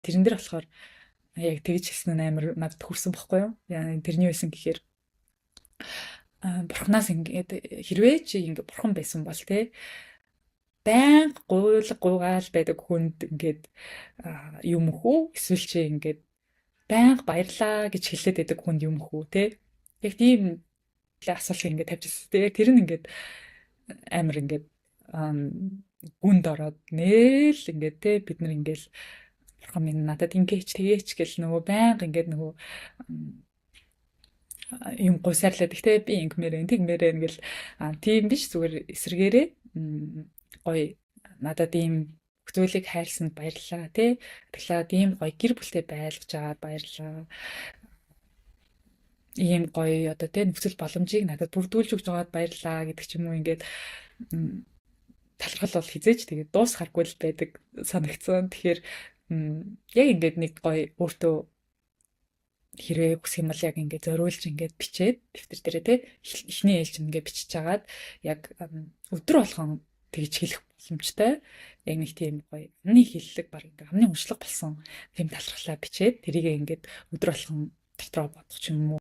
Тэрэн дээр болохоор яг тэгж хэлсэн нь амар надад хүрсэн бохгүй юу? Тэрний байсан гэхээр бурхнаас ингээд хэрвээ чи ингээд бурхан байсан бол те байнга гуйлга гуйгаал байдаг хүнд ингээд юм хүү, эсвэл чи ингээд байнга баярлаа гэж хэлээд байдаг хүнд юм хүү те, яг тийм асуулт ингээд тавьчихсан. Тэгээ тэр нь ингээд амар ингээд гүнд ороод нээл ингээд те бид нар ингээд бурхан минь надад ингээч тэгээч гэл нөгөө байнга ингээд нөгөө юм гуйсаарлаад, ихтэй би ингэмээр байна, тэгмээр байна гэл. Тийм биш, зүгээр эсрэгээрээ гоё надад ийм бүх зүйлийг хайрлсанд баярлалаа тий. Баярлалаа, ийм гоё гэр бүлтэй байлгаж аваад баярлалаа. Ийм гоё одоо тий нөхцөл боломжийг надад бүрдүүлж өгч байгаад баярлалаа гэдэг ч юм уу, ингээд талархал бол хизээч тэгээд дуусахаргүй л байдаг санагдсан. Тэгэхээр яг ингээд нэг гоё өөртөө хэрвээ хүсэх юм бол яг ингээд зориулж ингээд бичээд дэвтэр дээрээ те эхний ээлж ингээд бичиж агаад яг өдөр болгон тэгж хэлэх боломжтой. Яг нэг тийм гоё амны хэллэг, баг ингээд амны уншлага болсон тийм талархлаа бичээд тэрийг ингээд өдөр болгон дотроо бодох ч юм уу.